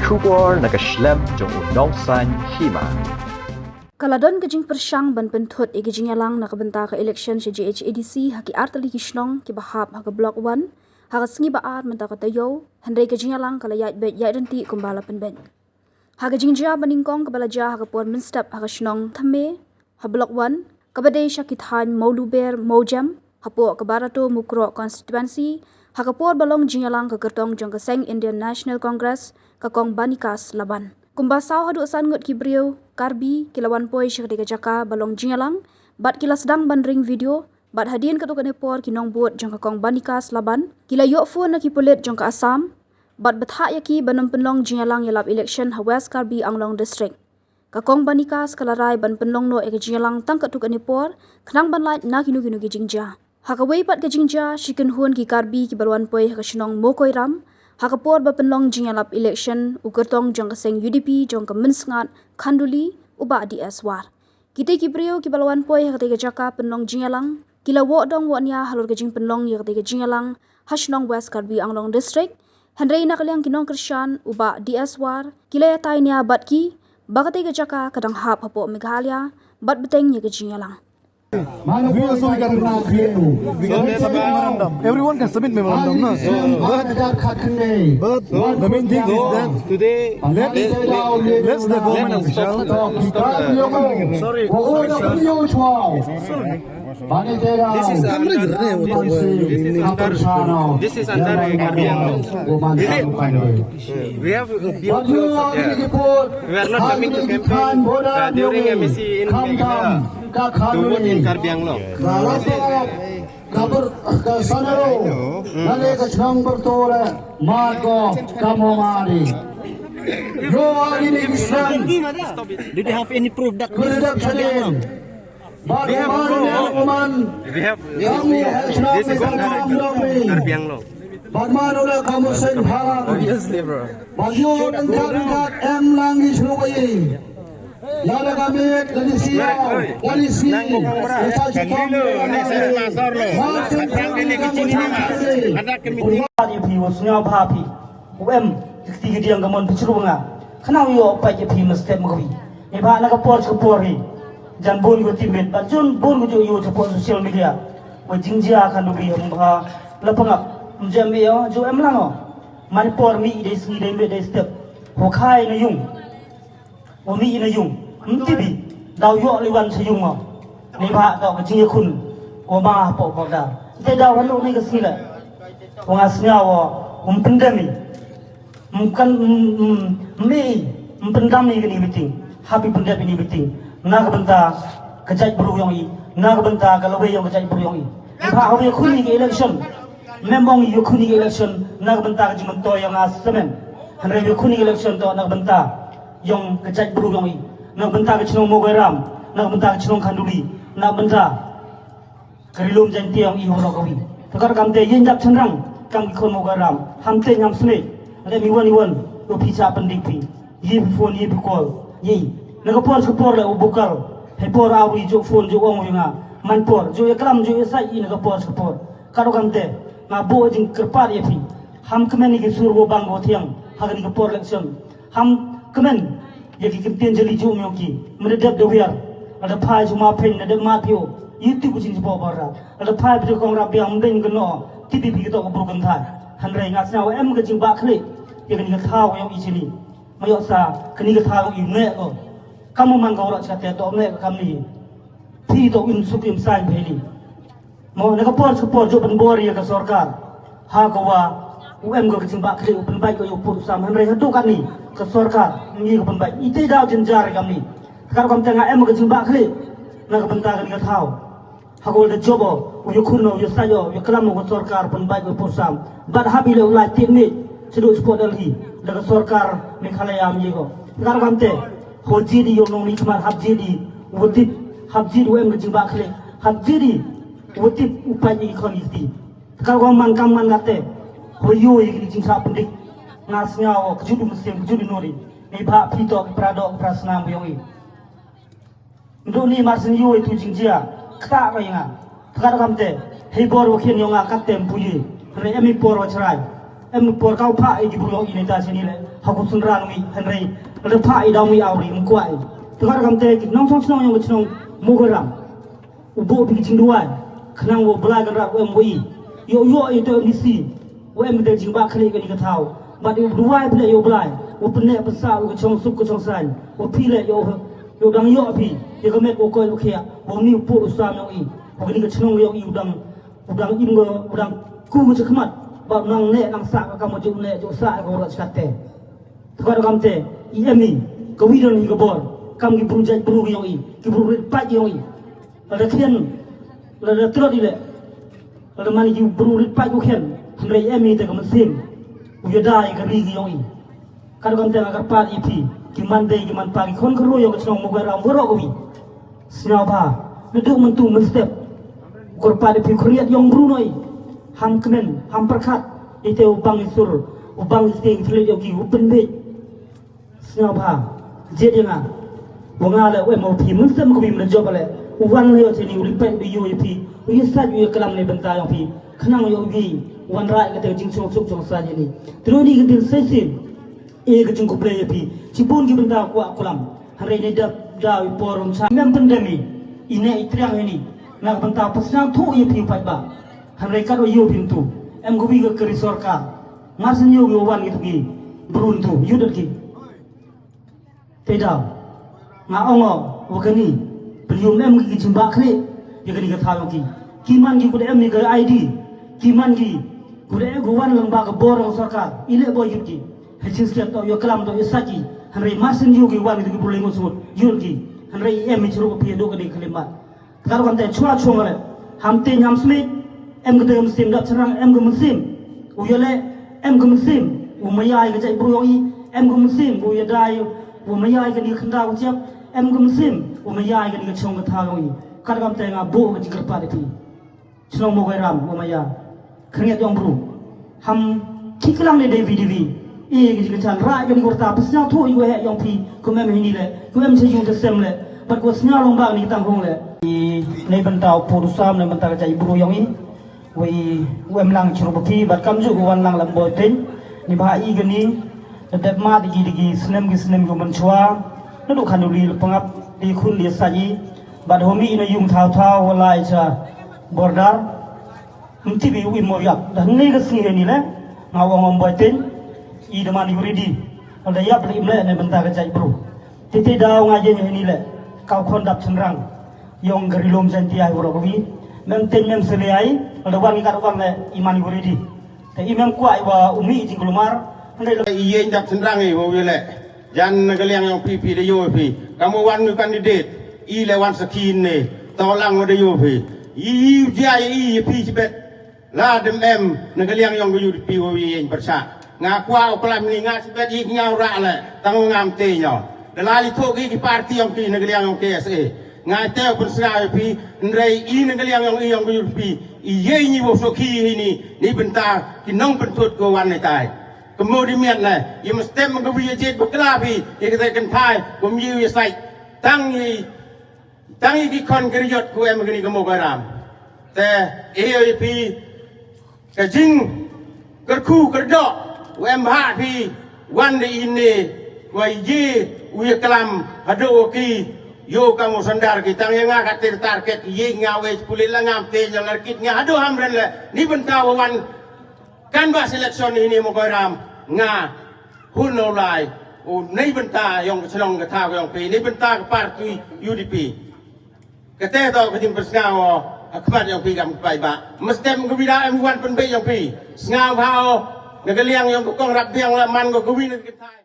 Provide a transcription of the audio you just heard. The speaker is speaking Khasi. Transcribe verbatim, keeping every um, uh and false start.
Khubor na ka shlem jong u Nongsaiñ Hima. Ka la don ka jingpyrshang ban pynthut ïa ka jingïalang na ka bynta ka election sha J H A D C ha ki artylli ki shnong kiba hap ha ka Block One ha ka sngi ba ar mynta ka taïew, hynrei ka jingïalang ka la ïaid beit ïaid ryntih kumba la pynbeit. Ha ka jingjia ba nyngkong kaba la jia ha ka por mynstep ha ka shnong Thymme, ha Block One, kaba dei sha ki thaiñ Mawluber, Mawjem, hapoh ka Barato Mukroh constituency, ha ka por ba long jingïalang ka kyrtong jong ka seng Indian National Congress, ka Kong Banikas Laban. Kumba saw haduh san ngut ki briew Karbi ki la wan poi sha katei ka jaka ba long jingïalang, bad ki la sdang ban ring video, bad hadien katto katne por ki nongbud jong ka Kong Banikas Laban ki la ïoh phone na ki pulit jong ka Assam, bad bthah ïa ki ban ym pynlong jingïalang ïalap election ha West Karbi Anglong District. Ka Kong Banikas ka la rai ban pynlong noh ïa ka jingïalang tang katto katne por, khnang ban lait na kino kino ki jingjia. Ha kawei pat ka jingjia, shi kynhun ki Karbi kiba la wan poi ha ka shnong Mokoiram, ha ka por ba pynlong jingïalap election, u kyrtong jong ka seng U D P jong ka Mynsngat Khanduli, u Bah D S War. Kitei ki briew kiba la wan poi ha katei ka jaka pynlong jingïalang, ki la woh dong woh nia halor ka jingpynlong ïa katei ka jingïalang ha shnong West Karbi Anglong District, hynrei na ka liang ki nongkyrshan u Bah D S War, ki la ïatai nia bad ki ba katei ka jaka ka dang hap hapoh Meghalaya, bad bteng ïa ka jingïalang. We also, we can, we can submit memorandum. Everyone can submit memorandum, no? But, but the main thing is that today, let, let the government official. Sorry, sorry, sir. This is under, this is under, this is under Karbi Anglong. Is it? We have a few clothes up there. We are not coming to campaign, uh, during M A C in Meghalaya to vote in Karbi Anglong. Ka bar, ka sanaro, nale ka chnong Bartore, mat ko, ka mo mari. Yo, ani ni Islam. Did you have any proof that this is Karbi Anglong? We have proof. We have, this is, this is Karbi Anglong. Bad man ula ka musim haram. Obviously, bro. Bad yo dang kat kat em lang i shluk i. Ya la ka mit ka di siaw, ka di si. Ka sa si kong. Ni si ma sor lo. Sa kang ni ki chini ni ma. Ada kami. Phi wa sñiaw bha phi. U em ki kti ki diang ka mon phi chru nga. Khnang yoh pat ki phi ma step ma ka phi. Ni bha na ka por ka por hi. Jan bun ko timit, bad jun bun ko ju yo cha por social media. Wa jingjia kan du bi hum ha la pangap. Mjem yo ju em lang o. Man por mi dei sngi dei mit dei step. Ho khai na yung. Wa mi na yung. Mti bi. Daw yoh li wan cha yung o. Ni bha daw ka jingyakhun. Wa ma hapoh border. Te daw hanu ni ka sngi le. Wa nga sñiaw o. Um pyndem i. Mkan, mm, mm, mi, mpyndam ïa kane ka meeting. Happy pyndep ïa kane ka meeting. Na ka bynta ka jaitbru yong i. Na ka bynta ka lawei yong ka jaitbru yong i. Ba ha ïakhun ïa ka election. Mem ong ïakhun ïa ka election. Na ka bynta ka jingmyntoi yong nga semen. Hynrei ïakhun ïa ka election to na ka bynta yong ka jaitbru yong i. Na ka bynta ka chnong Mogoiram. Na ka bynta ka chnong Khanduli. Na ka bynta ka ri lum Jaintia yong i horo kawi. Te kat kam te yin jap chynrang kam ki khun Mogaram. Ham te nyam sne. Ade mi wan i wan. Yo phi cha pyndik phi. Yi phi phone yi phi call. Yi. Na ka por ka por le u bukal. He por awi jo phone jo ong wi nga. Man por jo ya klam jo ya sai i na ka por ka por. Kat kam te nga bo jingkyrpad ya phi. Ham kmen ni ki sur wo bang wo thiang. Ha ka ni ka por election. Ham kmen ïa ki ktien jali ju ym ïoh ki. Mynta dep da wiar. Lada phai shu ma phein da dep ma phi o. Ïa tu ku jingjibaw barra. Lada phai phi kong rap biang ym dei ka noh. Tipi phi ka tok ka bru kan thai. Hynrei nga sñiaw em ka jingbah khlieh. Ïa kani ka thaw ïoh i chini. Ma ïoh sa kani ka thaw ïoh i meh ko. Kam man ka warok chate tok meh ka kam ni. Phi tok im suk im sain phi ni. Mo na ka por ka por ju pynbor ïa ka sorkar. Ha ka wa u em ka jingbah khlieh u pynbait ka u put sam hynrei haduh katni ka sorkar ngi ka pynbait. Ite daw jynjar ïa kami. Ka kam te nga em ka jingbah khlieh na ka bynta kani ka thaw. Ha ka wa da job o u ïa khun o u ïa sai o u ïa klam o ka sorkar pynbait ka u put sam. Bad hap i le u lai tip ni. Sedu support Delhi da ka sorkar Meghalaya am ïa ko. Ka kam te ho jidi ïa u nong ni khmat hap jidi u tip hap jidi u em ka jingbah khlieh hap jidi u tip u pait ïa ki khon ïa ki kti. Te ka rukom man kam man kate. Ho ïoh ïa ki jingshah pyndik. Nga sngew ka jut u mynsiem ka jut u nuri. Ni bha phi to ki pra doh ki pra snam yong i. Ndu ni mar syn ïoh ïa tu jingjia. Kta ka ïa nga. Te ka rukom te. Hei bor wa khian yong nga katem pu ïa. Re em i por wa chrai. Em por kaw pha i ki bru ïong i neta sini le ha ku sun ran wi hynrei le pha i daw mi awri mkwai. Te kar kam te ki nongshong shnong ïong ki shnong Mawkyrwat. U buh phi ki jingduwai khnang u Blai kan rat u em wi. Ïoh ïoh i to M D C u em te jingbakla kane ka thaw. Bad u duwai phi le ïoh Blai u pynne pynsa u ka chong suk ka chong sain u phi le ïoh ïoh dang ïoh phi ïa ka met u koy u khia u ni u pur u sam ïong i. U kane ka chnong ïong i u dang u dang im go u dang ku go chakmat. Bad nang ne nang sa ka kam u ju ne ju sa ka u rat chkat te. Te kar kam te i em i ka wi don hi ka bor kam ki bru jait bru ïong i ki bru rit pait ïong i. Lada khian lada tlot i le lada man i ki bru rit pait u khian hynrei em i te ka mynsiem u ïada i ka ri ki ïong i. Kar kam te nga kyrpad i phi ki man dei ki man pa ki khon ka ro ïong ka chnong Mawkyrwat baroh ka wi. Sngewbha naduh myntu mynstep u kyrpad i phi khriat ïong bru noi. Ham kmen ham pyrkhat i te u bang i sur u bang i te i thlet ïong ki u pynbeit. Sngewbha jied ïa nga. Wa nga le u em u phi mynstem ka bim le jop le u wan le ïoh chini u lipet u ïoh ïa phi u ïa sait u ïa klam ne bynta ïong phi. Khnang ïoh u wan rai ka te jingchong chuk chong sa jini. Tru ni ka din sai sin e ka jingkuplei ïa phi. Chibun ki bynta kwah kulam hynrei ne dap da u por um cha mem pyndem i i ne i triang ini. Na ka bynta pasnang thu ïa phi u paidbah hynrei kat u ïoh phi tu em ka wi ka kari sorkar. Mar sin ïoh u wan ki tu ki brun tu ïoh dat ki. Te daw nga ong o wa kani pynïum em ki jingbakla ïa kani ka thaw ïong ki. Ki man ki kuda em ïa ka I D ki man ki kuda em ku wan lang ba ka bor ïong sorkar i leh boi ki ki. Hei chin sket to ïa klam to ïa saki hynrei mar sin ïoh ki wan ki ki bru leng u sut ïoh ki hynrei em i chru ka phi do kani ka kali mat. Kar kam te chwa chwa ngale ham te nyam smit em ka te ka mynsiem dap chynrang em ka mynsiem u yale em ka mynsiem u mayai ka jai bru yong i em ka mynsiem u yadai u mayai ka ni khynda u chiap em ka mynsiem u mayai ka ni ka chong ka tha yong i. Kar kam te nga bu ka jingkyrpad i phi chnong Mawkyrwat u maya khyndiat yong bru. Ham ki klang ne dei V D V i ki jingkyrchan rai ka ni kurta pysnyaw thu i ku heh yong phi kum em hini le kum em cha yu ta sem le. Bad ku snyaw long ba ni tang hung le i nei bynta u pur u sam nei bynta ka jai bru yong i. Wei u em lang churu ba phi bad kam ju u wan lang lam boi pin ni ba i ka ni. Dep ma di ki di ki snem ki snem ku man chwa na du khan du li pangap di khun di sa i. Bad homi ina yung thaw thaw wala i cha border. Mti bi wi mo yap da ne ga sngi ni le nga wa ngom boy tin i da man yuri di da yap le im le ne bynta ka jai bru. Titi da nga je ni le ka khon dap chenrang yong gari lom jen ti ai bro wi mem tin mem sele ai da wan ka wan le i man yuri di. Te i mem kwa i wa umi i jingkulumar ne le i yen dap chenrang i wa wi le. Jan na ka liang yong phi phi da yo phi ka mo wan ngi candidate i le wan sakin ne to lang wa da yo phi i i u jia i i phi chibet. La dem em na ka liang yong ka U D P wa wi yen persa nga kwa u klam ni nga chibet i nyaw ra le tang ngam te nyo da la li tho ki ki party yong ki na ka liang yong K S A nga te u persa phi. Ndrei i na ka liang yong i yong ka U D P i ye ni wo so ki ni ni benta ki nong pentut ko wan ne tai. Kamo di miat ne i mesti menggawi jet bekla phi i kata kentai kum yu i sai. Tang i tang i ki kon keriot ku em kini kamo garam. Te i phi ka jing kerku kerdok u em ha phi wan de ini wa ye u ye kelam hado ki yo kamu sandar ki tang ye nga ka tir target ye nga we pulit la ngam te jalar kit nga hado ham ren le ni benta wan. Kan ba selection ini mo ko ram nga hun no lai u nei benta yong ka chnong ka thaw yong pi nei benta ka party U D P. Ka te to ka jing persngaw ha khmat yong pi kam pai ba mestem ka bida em wan pen be yong pi sngaw ha o na ka liang yong ka kong rap biang la man ko ka wi na ka thai.